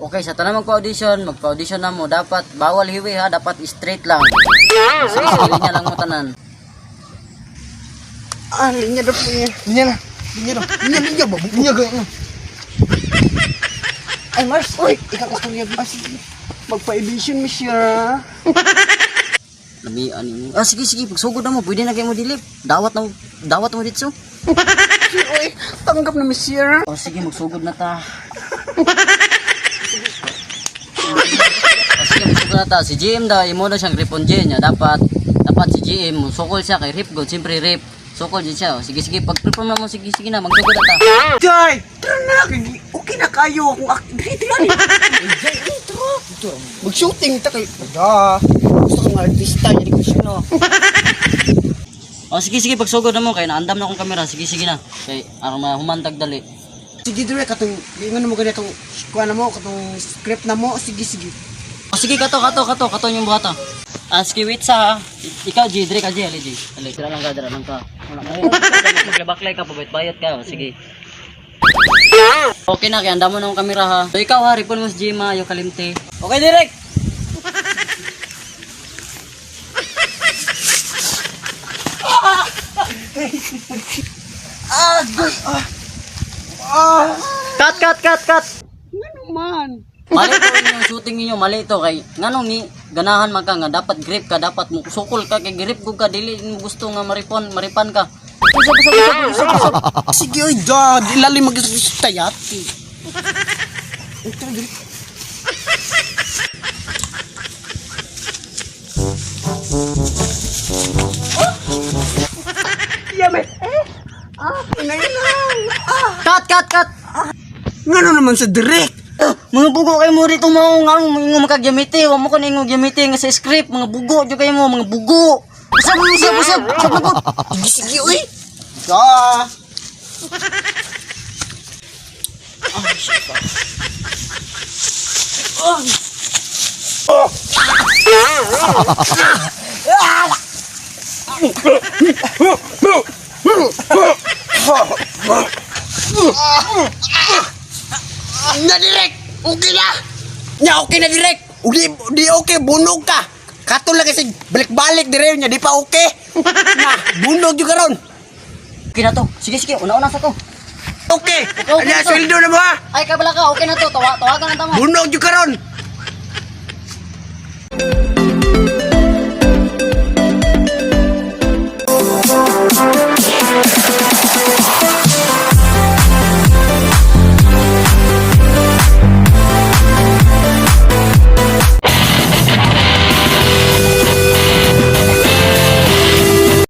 Okay, sa tanan magpa-audition, magpa-audition na mo dapat bawal hiwi ha, dapat straight lang. Sige, sige, linya lang mo tanan. Ah, linya daw po niya. Linya na. Linya na. Linya, linya ba? Linya ga. Ay, Mars. Uy, ikaw istorya. Ah, sige. Magpa-edition, monsieur. Lamian mo. Ah, sige, sige, pagsugod na mo, pwede na kayo mo dilip. Dawat na mo, dawat mo dito. Uy, tanggap na, monsieur. O sige, magsugod na ta. O sige, magsugod na ta. Si GM daw, imo na siyang ripon G niya. Dapat, dapat si GM, sukol siya kay rip god, siyempre rip. Sukol din siya. O, sige, sige, pag perform na mo, sige, sige na, magsugod na ta. Jai, tara na. Okay na kayo. Akong diri, diri. Jai, ay, tara. Mag-shooting ta kay. Da. Gusto kong artista, yun ko siya, no. O sige, sige, pagsugod na mo, kay naandam na akong kamera. Sige, sige na. Kay, aron mahumantag dali. Sige, dire, katong, ingon mo ganyan, katong, kuha na mo, katong script na mo. Sige, sige. O sige, kato, kato, kato, kato yung buhata. Ah, sige, wait sa ha. Ikaw, G, dire ka, G, ali, G. Ali, tira lang ka, tira lang ka. Wala mo. Maglabak-baklay ka, pabayot-bayot ka. O, sige. Okay na, kaya andamo na akong kamera ha. So ikaw ha, ripon mo si G, ma, yung kalimte. Okay, direct! Ah, goy. Ah. Ah. Cut, cut, cut, cut! Ngano man? Mali to yung shooting ninyo, mali to kay nganong ni ganahan man ka nga dapat grip ka, dapat mo sukol ka kay grip gud ka dili mo gusto nga maripon, maripan ka. Usap, usap, usap, usap, usap. Sige, oy, da. Di lalim mag-tayati. Uy, tara, dali. Oh! Yummy. Eh? Ah, inay lang. Ah. Cut, cut, cut. Ngano naman sa direct? Ah, mga bugo kayo mo rito mo nga mo ingo makagyamiti, wa mo kun ingo gyamiti nga sa script, mga bugo jud kayo mo, mga bugo. Usap, usap, usap, usap na po. Sige, sige, uy. Da. Na direct. Okay na. Nya okay na direct. Uli di okay bunog ka. Kato lang kasi balik-balik dire nya di pa okay. Na bunog jud karon. Okay na to. Sige, sige, una-una sa ko. Okay. Okay, Anya okay. sweldo na mo ha. Ay, kabala ka, okay na to. Tawa, tawagan ang tama. Bunog jud karon.